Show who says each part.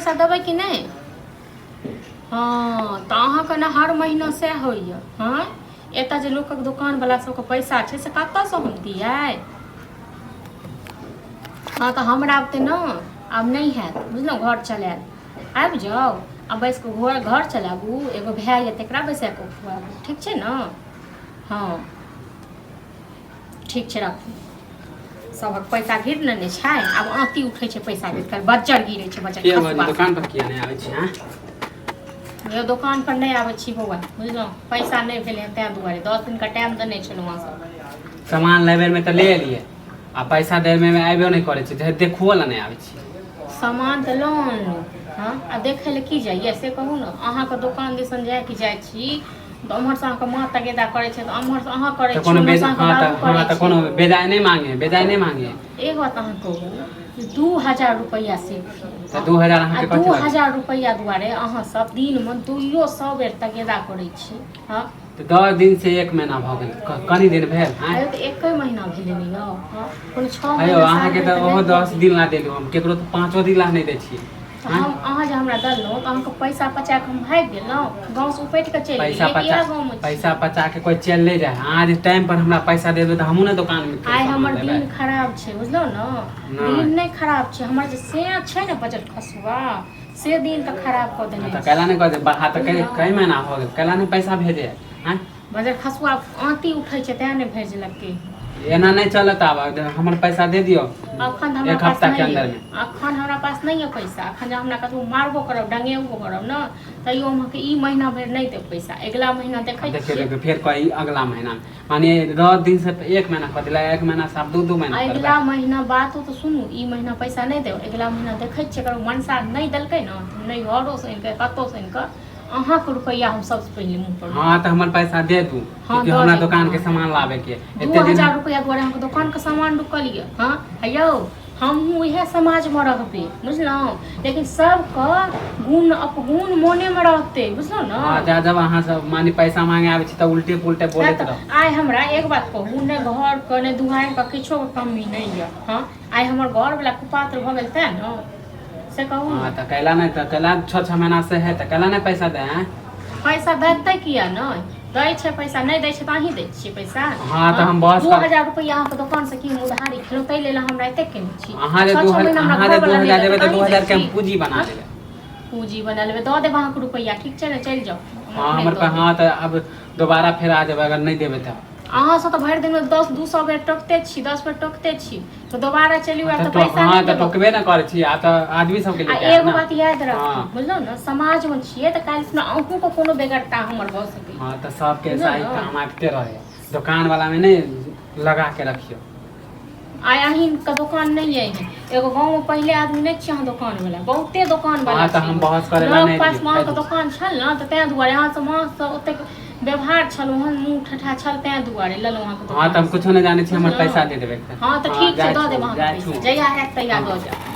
Speaker 1: पैसा देबै कि नहि? हँ, तऽ अहाँके ने हर महीना सएह होइए। हँ, एतऽ जे लोकक दोकानवला सबके पैसा छै से कतऽसँ हम दियै? हँ, तऽ हमरा ओते ने आब नहि हैत, बुझलहुँ? घर चलायल आबि जाउ आ बैस कऽ घर घर चलाबू। एगो भाय यऽ, तकरा बैसा कऽ खुआबू। ठीक छै ने? हँ, ठीक छै, राखू। सबक पैसा गिर ने छै, आब आँती उठै छै पैसा गिर कर, बज्जर गिरै छै, बज्जर।
Speaker 2: के भौजी, दोकान पर किया नहि आबै छी अहाँ?
Speaker 1: यौ, दोकान पर नहि आबै छी बौआ, बुझलहुँ? पैसा नहि भेलै हँ, ताहि दुआरे 10 दिनका टाइम देने छलहुँ अहाँ सब।
Speaker 2: सामान लै बेरमे तऽ ले एलियै आ पैसा दै बेरमे आबियो नहि करै छै, जे देखबो लए नहि आबै छी।
Speaker 1: सामान तऽ लऽ अनलहुँ। हँ, आ देखै लए की जाइए से कहू ने? अहाँके दोकान दिसन जाय कि जाइ छी तऽ ओम्हरसँ अहाँके माँ तगेदा करै छै, तऽ ओम्हरसँ अहाँ करै
Speaker 2: तऽ
Speaker 1: छी,
Speaker 2: कोनो
Speaker 1: ओम्हरसँ अहाँके
Speaker 2: हँ तऽ
Speaker 1: बाबू
Speaker 2: हँ
Speaker 1: करै
Speaker 2: तऽ
Speaker 1: छै।
Speaker 2: कोनो बेजाय नहि मांगे, बेजाय नहि मांगे।
Speaker 1: एक बात अहाँ कहू, 2000 रुपैआ से
Speaker 2: तऽ 2000
Speaker 1: आ
Speaker 2: अहाँके
Speaker 1: दू
Speaker 2: कथी लागत?
Speaker 1: हजार रुपैआ दुआरे अहाँ सब दिनमे दुइयो सए बेर तगेदा करै छी। हँ।
Speaker 2: तऽ 10 दिन से एक महीना भऽ गेल, कनि दिन भेल आँय?
Speaker 1: अरे, तऽ एके महीना भेलै ने यौ। हँ, कोनो 6
Speaker 2: अयो
Speaker 1: महीना साल
Speaker 2: अहाँके
Speaker 1: भरि
Speaker 2: तऽ
Speaker 1: तऽ
Speaker 2: ओहो
Speaker 1: नहि
Speaker 2: दस
Speaker 1: भेल।
Speaker 2: दिन ला देलहुँ, हम केकरो तऽ पाँचो दिन ला नहि दै छियै।
Speaker 1: तऽ हम अहाँ जे हमरा देलहुँ तऽ अहाँके पैसा पचा कऽ हम भागि गेलहुँ? गाँवसँ उपटि कऽ चलि
Speaker 2: पैसा
Speaker 1: गेलियै कि
Speaker 2: पचा
Speaker 1: इएह गाँवमे छी?
Speaker 2: पैसा पचा के कोइ चलि नहि जाइ। अहाँ जे टाइम पर हमरा पैसा देबै तऽ हमहूँ ने दोकानमे
Speaker 1: आइ
Speaker 2: सामान
Speaker 1: हमर
Speaker 2: लेबै।
Speaker 1: दिन खराब छै, बुझलहुँ ने?
Speaker 2: नहि।
Speaker 1: दिन नहि खराब छै, हमर जे से छै ने बजट खसुआ, से दिन तऽ खराब कऽ देने।
Speaker 2: तऽ कैला नहि कहै छै बढ़ा तऽ
Speaker 1: बुझलहुँ?
Speaker 2: कै महीना भऽ गेल, कैला नहि पैसा भेजे आँय?
Speaker 1: बजट खसुआ आँती उठै छै, तेँ नहि भेजलकै।
Speaker 2: एना नहि चलत आब, हमर पैसा दे दियौ।
Speaker 1: अखन तऽ हमरा
Speaker 2: एक
Speaker 1: पास
Speaker 2: हफ्ता के
Speaker 1: नहि
Speaker 2: अंदर
Speaker 1: यऽ।
Speaker 2: में।
Speaker 1: अखन हमरा पास नहि यऽ पैसा। अखन जे हमरा कतबो मारबो करब, डंगेबो करब ने, तैयो हम अहाँके ई महीना भरि नहि देब पैसा। अगिला महीना देखै
Speaker 2: देखियौ।
Speaker 1: छियै।
Speaker 2: देखियौ, फेर कही अगला महीना, माने 10 दिन से एक महीना कऽ देला, एक महीना से आब दू दू महीना
Speaker 1: अगिला
Speaker 2: करबै।
Speaker 1: महीना बातो तऽ सुनू। ई महीना पैसा नहि देब, अगिला महीना देखै छियै। अगर मनसा नहि देलकै ने, तऽ नहि घरोसँ आनि कऽ, कतहुसँ आनि कऽ अहाँके रुपैआ हम सबसँ पहिले मुँह पर।
Speaker 2: हँ, तऽ हमर पैसा दे दू।
Speaker 1: हँ,
Speaker 2: क्योंकि
Speaker 1: दऽ
Speaker 2: हमरा
Speaker 1: देब।
Speaker 2: दोकान के
Speaker 1: हँ।
Speaker 2: सामान लाबे के
Speaker 1: दू
Speaker 2: एते दिन
Speaker 1: हजार रुपैआ दुआरे अहाँके दोकानके सामान रुकल यऽ? हँ यौ, हमहूँ इएह समाजमे रहबै, बुझलहुँ? लेकिन सबके गुण अपगुण मोनेमे रहतै, बुझलहुँ ने?
Speaker 2: हँ, जा जब अहाँ सब माने पैसा मांगे आबै छी तऽ उल्टे पुल्टे बोलैत
Speaker 1: तऽ
Speaker 2: रहू।
Speaker 1: आइ हमरा एक बात कहू ने, घरके नहि, दुआरिके, किछोके कमी नहि यऽ। हँ, आइ हमर घरवला कुपात्र भऽ गेल तेँ ने, से कहू
Speaker 2: हँ
Speaker 1: ने।
Speaker 2: तऽ कैला नहि, तऽ कैला 6 6 महीना से है तऽ कैला नहि पैसा दे हैं?
Speaker 1: पैसा देतै किया नहि? दै छै पैसा। नहि दै छै तऽ अहीं दै छियै पैसा।
Speaker 2: हँ, तऽ हम बस
Speaker 1: दू
Speaker 2: कर
Speaker 1: हजार रुपैआ अहाँके दोकानसँ की हम उधारी खेलहुँ, ताहि लेल हमरा एतेक केने छी?
Speaker 2: अहाँ जे
Speaker 1: छओ
Speaker 2: दू
Speaker 1: छओ महीना हमरा
Speaker 2: अहाँ जे दू
Speaker 1: घरवला नहि
Speaker 2: हजार
Speaker 1: देतै
Speaker 2: देबै
Speaker 1: तऽ
Speaker 2: तऽ दू
Speaker 1: अहीं दै
Speaker 2: हजार के हम
Speaker 1: छी?
Speaker 2: पूंजी बना
Speaker 1: हँ?
Speaker 2: लेबै।
Speaker 1: पूंजी बना लेबै? दऽ देब अहाँके रुपैआ, ठीक छै ने? चलि जाउ, हम
Speaker 2: हँ,
Speaker 1: अपने
Speaker 2: हमर
Speaker 1: दऽ देब।
Speaker 2: हँ, तऽ अब दोबारा फेर आ जेबै अगर नहि देबै तऽ।
Speaker 1: अहाँ सब तऽ भरि दिनमे दस 200 बेर टोकते छी, 10 बेर टोकते छी, तऽ दोबारा चलि आयब
Speaker 2: तऽ
Speaker 1: तऽ पैसा
Speaker 2: हँ
Speaker 1: नहि
Speaker 2: तऽ
Speaker 1: देब।
Speaker 2: टोकबे ने करै छी, आ तऽ आदमी सबके
Speaker 1: आ
Speaker 2: लेके आयब
Speaker 1: एगो
Speaker 2: ने।
Speaker 1: बात याद
Speaker 2: हँ।
Speaker 1: राखब, बुझलहुँ ने? समाजमे छियै तऽ काल्हि खुना अहूँके कोनो बेगरता हमर भऽ सकैए।
Speaker 2: हँ, तऽ सबके
Speaker 1: बुझलहुँ
Speaker 2: ऐसा ही
Speaker 1: ने?
Speaker 2: काम आबिते रहे, दोकान वाला मे नहि लगा के रखियौ।
Speaker 1: आइ अहीँके दोकान नहि अइ, एगो गाँवमे पहिले आदमी नहि छियै अहाँ दोकान वाला, बहुते दोकान वाला
Speaker 2: हँ, तऽ
Speaker 1: छै।
Speaker 2: हम बहस करै ला
Speaker 1: लग
Speaker 2: नहि
Speaker 1: पासमे
Speaker 2: दियौ।
Speaker 1: अहाँके दोकान छल ने, तऽ ताहि दुआरे अहाँसँ माँसँ ओतेक व्यवहार छल, ओहन मुँह ठठा छल, ताहि दुआरे लेलहुँ अहाँके
Speaker 2: हँ, तऽ हम
Speaker 1: दोकानसँ।
Speaker 2: कुछो नहि जानै छी, हमर
Speaker 1: बुझलहुँ?
Speaker 2: पैसा दे देबै।
Speaker 1: हँ, तऽ ठीक छै,
Speaker 2: जाइ
Speaker 1: दऽ
Speaker 2: छू,
Speaker 1: देब अहाँके
Speaker 2: जाइ छू।
Speaker 1: पैसा, जहिया हैत तहिया
Speaker 2: हँ।
Speaker 1: दऽ जायब।